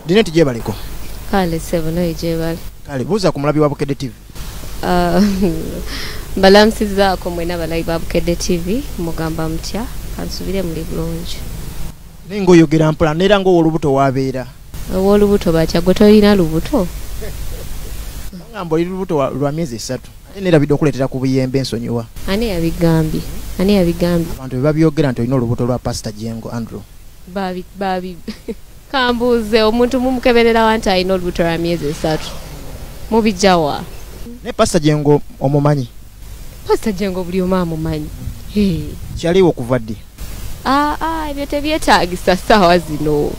Linet gyebaleko. Kale sebo naye gyebale. Kale buuza ku mulabi wa Bukedde TV. Mbalamusizaako mwena abalabi ba Bukedde TV, mugamba mutya? Kansubire muli bulungi. Naye ng'oyogera mpola neera ng'ow'olubuto wabeera. Ow'olubuto batya? Gwe tolina lubuto? Ngamba oli lubuto lwa myezi 3. Ate neerabidde okuleetera ku buyembe ensonyiwa. Ani yabigambye? Ani yabigambye? Abantu be babyogera nti olina olubuto lwa Pastor Jengo Andrew. Babi babi. Kambuuze omuntu mumukeberera nti alina olubuto lwa myezi 3. Mubijjawa? Ne Pastor Jengo omumanyi? Pastor Jengo buli omu amumanyi. Kyaliwo kuva ddi? Ebyo tebyetaagisa ssaawa zino.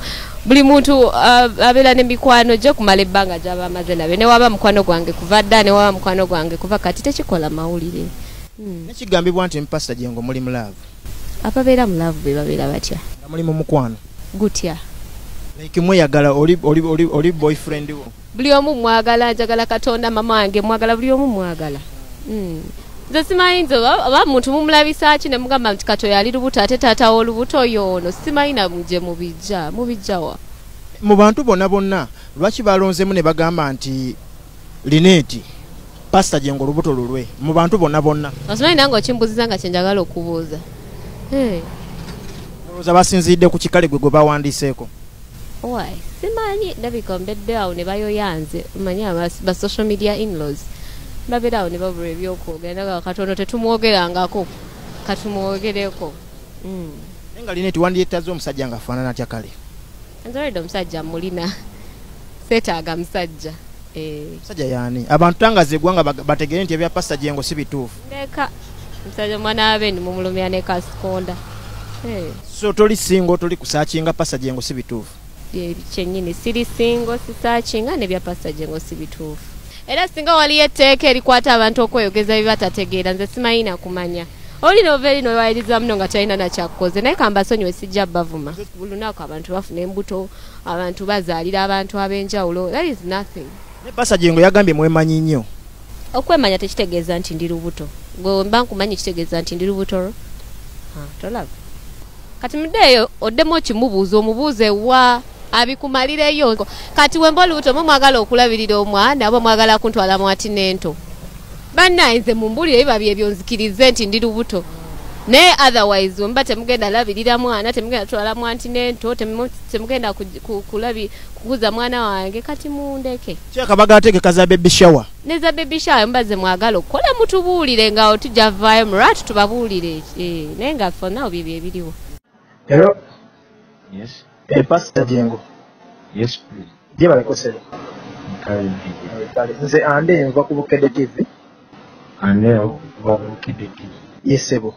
Buli muntu abeera n'emikwano gye kumala ebbanga gy'aba amaze nabyo. Ne waba mukwano gwange kuva dda, ne waba mukwano gwange kuva kati, tekikola mawulire. Nekigambibwa nti Pastor Jengo muli mu love. Ababeera mu love be babeera batya? Nga muli mu mukwano. Gutya? Like mweyagala oli boyfriend wo. Buli omu mwagala, njagala Katonda, mama wange mwagala, buli omu mwagala. Nze simanyi nze oba muntu mumulabisa ki ne mugamba nti kato yali lubuto ate taata w'olubuto y'ono, simanyi na gye mubijja, mubijja wa? Mu bantu bonna bonna lwaki balonzeemu ne bagamba nti Linet Pastor Jengo olubuto lulwe mu bantu bonna bonna? Osimanyi nange okimbuuziza nga kye njagala okubuuza. Olowooza basinziridde ku kikale gwe gwe bawandiiseeko? Why? Simanyi, ndabika mbedde awo ne bayoyanze, omanyi ba social media in-laws babeera awo ne babula ebyokwogera, naga katono tetumwogerangako, katumwogereko. Naye nga Linet wandyetaaze omusajja ng'afaanana atya kale? Nze already omusajja mulina, seetaaga musajja. Musajja yaani? Abantu tangaza eggwanga bategeere nti ebya Pastor Jengo si bituufu. Ndeka musajja mwana wa Beni mumulumya ne kasikonda. So toli single, toli kusaakinga Pastor Jengo si bituufu? Kyennyini siri single, sisaakinga n'ebya Pastor Jengo si bituufu. Era singa waliyo etteeka erikwata abantu okweyogeza bye batategeera, nze simanyi na kumanya. Oli nova eri nowayiriza muno nga talina nakyakukoze, naye kambasonyiwe sijja bavuma. Buli lunaku abantu bafuna embuto, abantu bazaalira abantu ab'enjawulo, that is nothing. Ne Pastor Jengo yagambye mwemanyi nnyo. Okwemanya tekitegeeza nti ndi lubuto. Gwe mba nkumanyi kitegeeza nti ndi lubuto lwo? Tolaba. Kati muddeeyo oddemu okimubuuza, omubuuze wa abikumalireyo. Kati wemba olubuto mwe mwagala okulabirira omwana oba mwagala kuntwala mu antenatal? Bannange nze mumbulire biba byebyo nzikirize nti ndi lubuto. Naye otherwise wemba temugenda labirira mwana, temugenda twala mu antenatal, temugenda kukuza mwana wange, kati mundeke. Kyeka bagala tegeka za baby shower. Ne za baby shower mbaze mwagala okukola mutubuulire nga tujja vaayo mulwatu tubabuulire. Naye nga for now byebyo ebiriwo. Hello? Yes. Pastor Jengo. Yes, please. Gyebaleko ssebo. Kale. Nze ande nva ku Bukedde TV. Ande okuva ku Bukedde TV. Yes ssebo.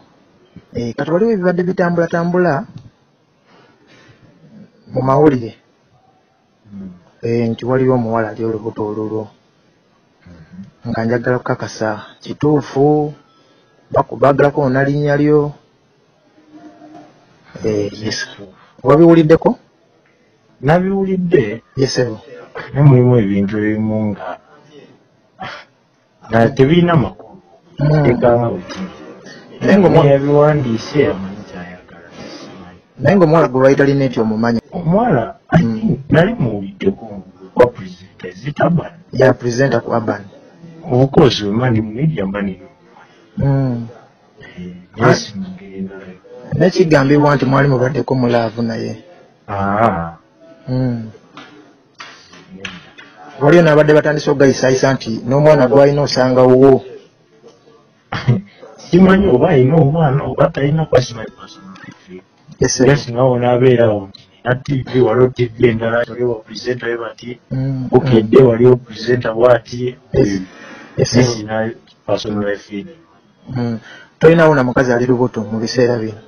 Kati waliwo ebibadde bitambulatambula mu mawulire. Nti waliwo omuwala ali olubuto olulwo. Nga njagala kukakasa kituufu, baagala kwona linnya lyo. Yes. Wabiwuliddeko? Nabiwulidde. Yes ssebo. Naye mulimu ebintu ebimu nga tebirina makulu. Tekanga buti. Yabiwandiise amanyi ky'ayagala. Naye ng'omuwala gwe bayita Linet omumanyi? Omuwala nali muwuliddeko kwa presenter, is it Urban? Yeah, presenter ku Urban. Of course, we mani mu media mba nina. Yes, ngenda. Nekigambibwa nti mwali mubaddeko mu love naye. Waliyo n'abadde batandise okugayisaayisa nti n'omwana gw'alina osanga wuwo. Simanyi oba alina omwana oba talina, kuba simanyi personal life. Yes, Era singa wonaabeerawo nti nina TV, waliwo TV endala, waliwo presenter we bati, Bukedde waliwo presenter bw'ati. Yes. Sina personal life. Tolinawo na mukazi ali lubuto mu biseera bino?